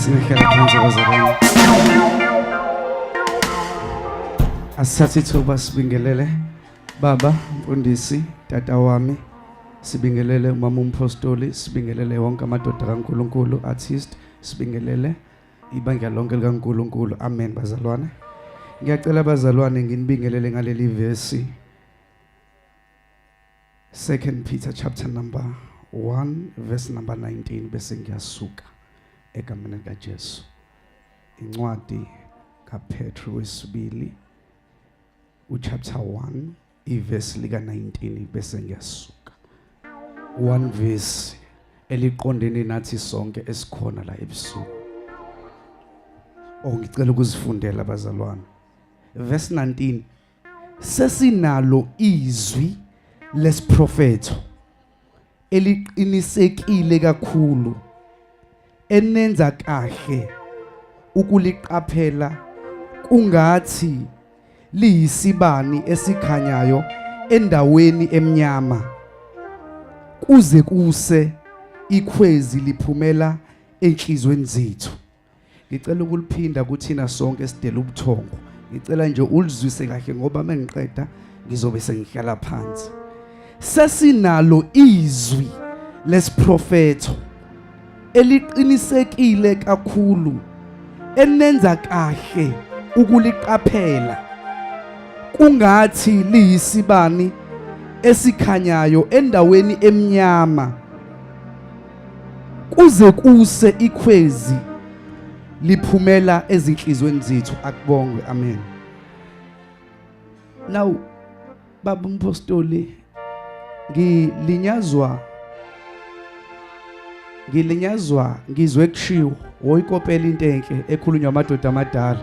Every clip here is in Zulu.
Singahlala phansi bazalwane. Asithathe ithuba sibingelele baba mfundisi tata wami sibingelele umama umpostoli sibingelele wonke amadoda kaNkuluNkulu artist sibingelele ibandla lonke likaNkuluNkulu. Amen bazalwane. Ngiyacela bazalwane nginibingelele ngaleli verse 2 Peter chapter number 1 verse number 19 bese ngiyasuka egameni likaJesu. Incwadi kaPetru wesibili uchapter 1 ivesi lika 19 bese ngiyasuka. One verse eliqondene nathi sonke esikhona la ebusuku. Oh ngicela ukuzifundela bazalwane. Verse 19 sesinalo izwi lesiprofetho eliqinisekile kakhulu enenza kahle ukuliqaphela kungathi liyisibani esikhanyayo endaweni emnyama kuze kuse ikhwezi liphumela enhlizweni zethu. Ngicela ukuliphinda kuthina sonke sidela ubuthongo. Ngicela nje ulizwise kahle ngoba mengiqeda ngizobe sengihlala phansi. Sesinalo izwi lesiprofetho eliqinisekile kakhulu enenza kahle ukuliqaphela kungathi liyisibani esikhanyayo endaweni emnyama kuze kuse ikhwezi liphumela ezinhlizweni zethu. Akubongwe, amen. Now baba umpostoli, ngilinyazwa ngizwe kushiwo woyikopela into enhle ekhulunywa amadoda amadala.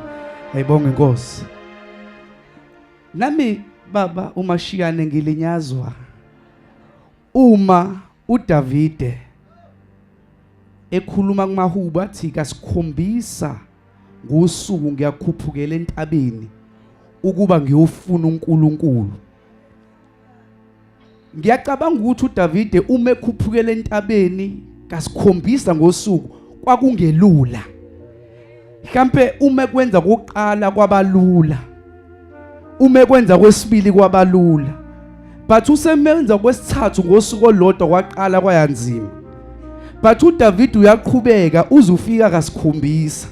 Ayibonge inkosi. Nami baba uMashiyane ngilinyazwa uma uDavide ekhuluma kumahubo athi kasikhombisa ngosuku ngiyakhuphukela entabeni ukuba ngiyofuna uNkulunkulu. Ngiyacabanga ukuthi uDavide uma ekhuphukela entabeni kasikhombisa ngosuku kwakungelula. Mhlampe uma kwenza kokuqala kwabalula, uma kwenza kwesibili kwabalula, but usemenza kwesithathu ngosuku olodwa kwaqala kwayanzima. But uDavid uyaqhubeka uzufika kasikhombisa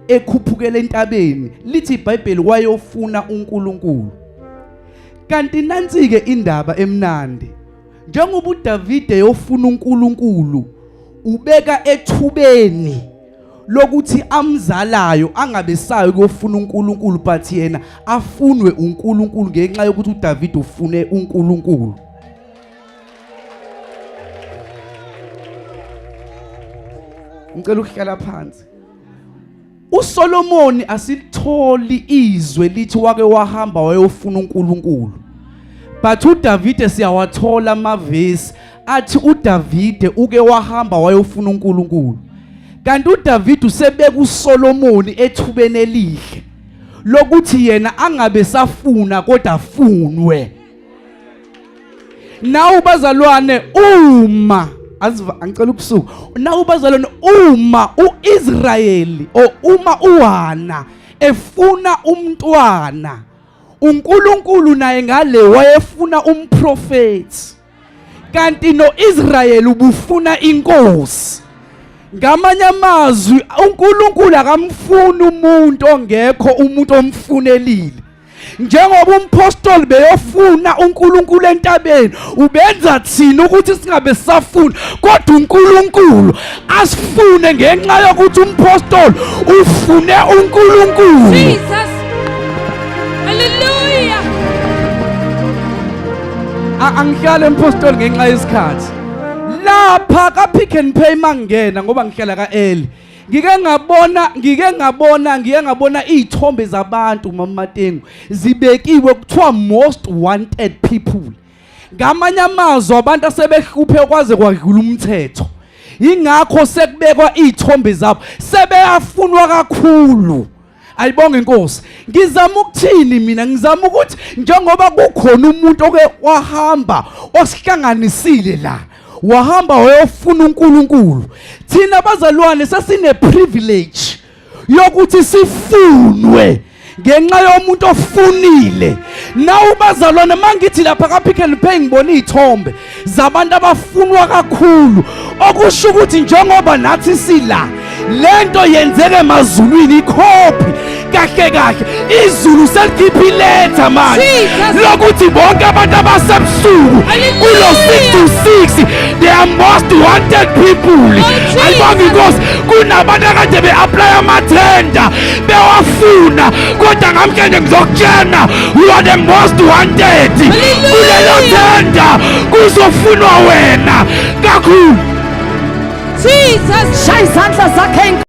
ekhuphukela entabeni, lithi iBhayibheli wayofuna uNkulunkulu. Kanti nansi-ke indaba emnandi, njengoba uDavide yofuna uNkulunkulu ubeka ethubeni lokuthi amzalayo angabe sayo kuyofuna uNkulunkulu, but yena afunwe uNkulunkulu ngenxa yokuthi uDavide ufune uNkulunkulu. Ngicela ukuhlala phansi. uSolomoni asilitholi izwe lithi wake wahamba wayofuna uNkulunkulu, but uDavide siyawathola amavesi athi uDavide uke wahamba wayofuna uNkulunkulu. Kanti uDavide usebeka uSolomoni ethubeni elihle lokuthi yena angabe safuna kodwa afunwe. Nawu bazalwane, uma aziva angicela ubusuku. Nawu bazalwane, uma uIsrayeli o uma uHana efuna umntwana, uNkulunkulu naye ngale wayefuna umprofeti, kanti noIsrayeli ubufuna inkosi. Ngamanye amazwi, uNkulunkulu akamfuni umuntu ongekho umuntu omfunelile. Njengoba umpostoli beyofuna uNkulunkulu entabeni, ubenza thina ukuthi singabe sisafuna, kodwa uNkulunkulu asifune ngenxa yokuthi umpostoli ufune uNkulunkulu. Jesus. Hallelujah. Angihlale empostoli ngenxa yesikhathi. Lapha ka Pick and Pay mangena ngoba ngihlala ka Eli. Ngike ngabona izithombe zabantu mama Matengu zibekiwe kuthiwa most wanted people. Ngamanye amazwi abantu asebehluphe kwaze kwadlula umthetho. Ingakho sekubekwa izithombe zabo, sebeyafunwa kakhulu. Ayibonge inkosi. Ngizama ukuthini mina? Ngizama ukuthi njengoba kukhona umuntu oke wahamba osihlanganisile la, Wahamba wayofuna uNkulunkulu. Thina bazalwane sesine privilege yokuthi sifunwe ngenxa yomuntu ofunile. Nawu bazalwane, mangithi lapha ka Pick n Pay ngibona izithombe zabantu abafunwa kakhulu, okusho ukuthi njengoba nathi sila, lento yenzeke emazulwini, ikhophi kahle kahle izulu selikhipha iletha manje Jesus. lokuthi bonke abantu abasebusuku kulo 6 to 6, they are most wanted people. Oh, Jesus. Ayibonga inkosi, kunabantu akade be-apply amathenda bewafuna, kodwa ngamhlanje ngizokutshena, you are the most wanted kulelo thenda, kuzofunwa wena kakhulu. Jesus. Shaya izandla zakhe.